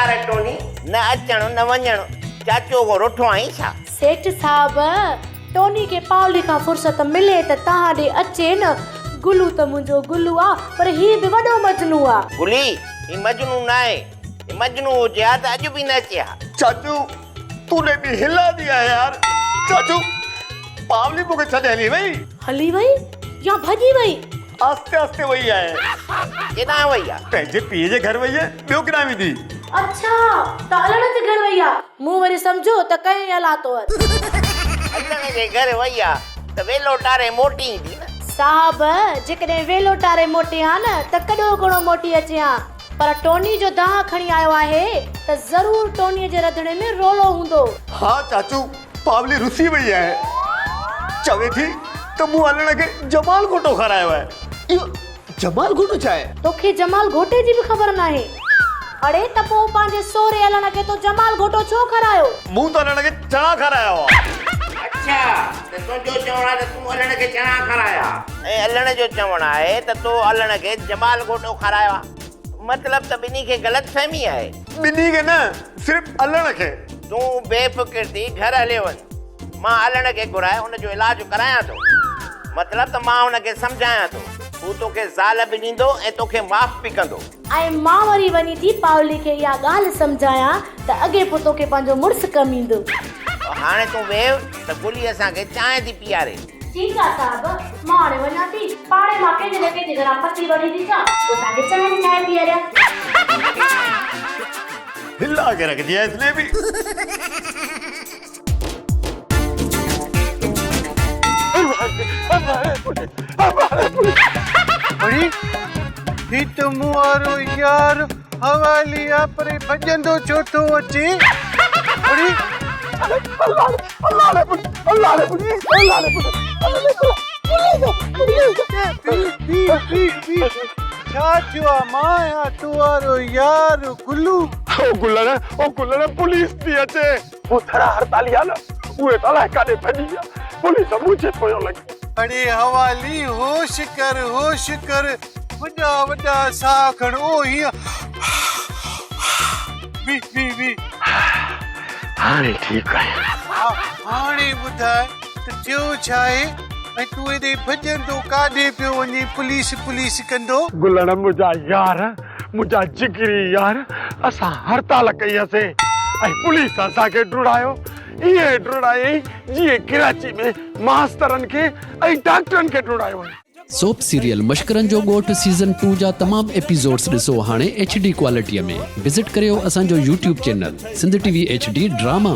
يار ٽوني، نه اچڻ نه وڃڻ، چاچو کان رٺو آهين ڇا؟ سيٺ صاحب، ٽوني کي پاولي کان فرصت ملي ته توهان ڏي اچي نه. گلو ته منهنجو گلو آ، پر هي به وڏو مجنون آ. گلي، هي مجنون ناهي. هي مجنون هجي ها ته اڄ به نه اچي ها. چاچو، تون ايڏي هلان ٿي آهي يار. چاچو، پاولي مون کي ڇڏي هلي وئي. هلي وئي يا ڀڄي وئي؟ آهستي آهستي وئي آهي. ڪيڏانهن وئي آ؟ پنهنجي پيء جي گهر وئي آهي، ٻيو ڪيڏانهن ويندي؟ اڇا ته علڻ جي گهر وئي آ. مون وري سمجهيو ته ڪنهن الاتو اٿ. علڻ جي گهر وئي آ ته ويلو ٽاري موٽي ايندي نه. صاحب، جيڪڏهن ويلو ٽاري موٽي ها نه ته ڪڏهو گهڻو موٽي اچي ها. پر ٽوني جو دانهن کڻي آيو آهي ته ضرور ٽونيء جي رڌڻي ۾ رولو هوندو. ها چاچو، پاولي رسي وئي آهي. چوي ٿي ته مون علڻ کي جمال گهوٽو کارايو آهي. اهو جمال گهوٽو ڇا آهي؟ توکي جمال گهوٽي جي به خبر ناهي؟ اڙي ته پوء پنهنجي سهري علڻ کي تو جمال گهوٽو ڇو کارايو؟ مون ته علڻ کي چڻا کارايا هئا. اڇا ته تنهنجو چوڻ آهي ته تون علڻ کي چڻا کارايا. ۽ علڻ جو چوڻ آهي ته تو علڻ کي جمال گهوٽو کارايو آهي. مطلب ته ٻنهي کي غلط فهمي آهي. ٻنهي کي نه صرف علڻ کي. تون بي فڪر ٿي گهر هليو وڃ. مان علڻ کي گهرائي ان جو علاج ڪرايان ٿو. مطلب ته مان هن کي سمجهايان ٿو. هو توکي زال به ڏيندو ۽ توکي معاف به ڪندو. ۽ مان وري وڃي ٿي پاولي کي اها ڳالهه سمجهايان ته اڳي پوء توکي پنهنجو مڙس ڪم ايندو. هاڻي تون ويهه ته گلي اسان کي چانهه ٿي پياري. ٺيڪ آ صاحب، مان هاڻي وڃان ٿي، پاڙي مان ڪنهن جي نه ڪنهن جي گهران پتي وٺي ٿي اچان، پوء توهان کي چانهه ٿي ٺاهي پياريان. هلا ڪي رک ديا اس ني ڀي. اڙي هي ته مون وارو يار حوالي آ پر هي ڀڄندو ڇو ٿو اچي اڙي. ڇا ٿيو آ مان آهيان تو وارو يار گلو. او گلڻ او گلڻ پوليس ٿي اچي. هو ٿرا هڙتالي آ نه اهي ته الائي ڪاڏي ڀڄي ويا پوليس مون جي پويان لڳي. اڙي حوالي هوش ڪر هوش ڪر وڏا وڏا ساهه کڻ او هيئن بي بي بي. هاڻي ٺيڪ آهيان. ها هاڻي ٻڌاء ته ٿيو ڇا آهي ۽ تون ايڏي ڀڄندو ڪاڏي پيو وڃين پوليس پوليس ڪندو. گلڻ منهنجا يار منهنجا جگري يار اسان هڙتال ڪئي هئسين ۽ پوليس اسان کي ڊوڙايو ائين ڊوڙايائين جيئن ڪراچي ۾ ماسترن کي ۽ ڊاڪٽرن کي ڊوڙايو وڃي. سوپ سيريل مشڪرن جو ڳوٺ سيزن ٽو جا تمام ايپيسوڊس ڏسو هاڻي ايڇ ڊي ڪوالٽي ۾ وزٽ ڪريو اسان جو YouTube channel Sindh T V H D drama.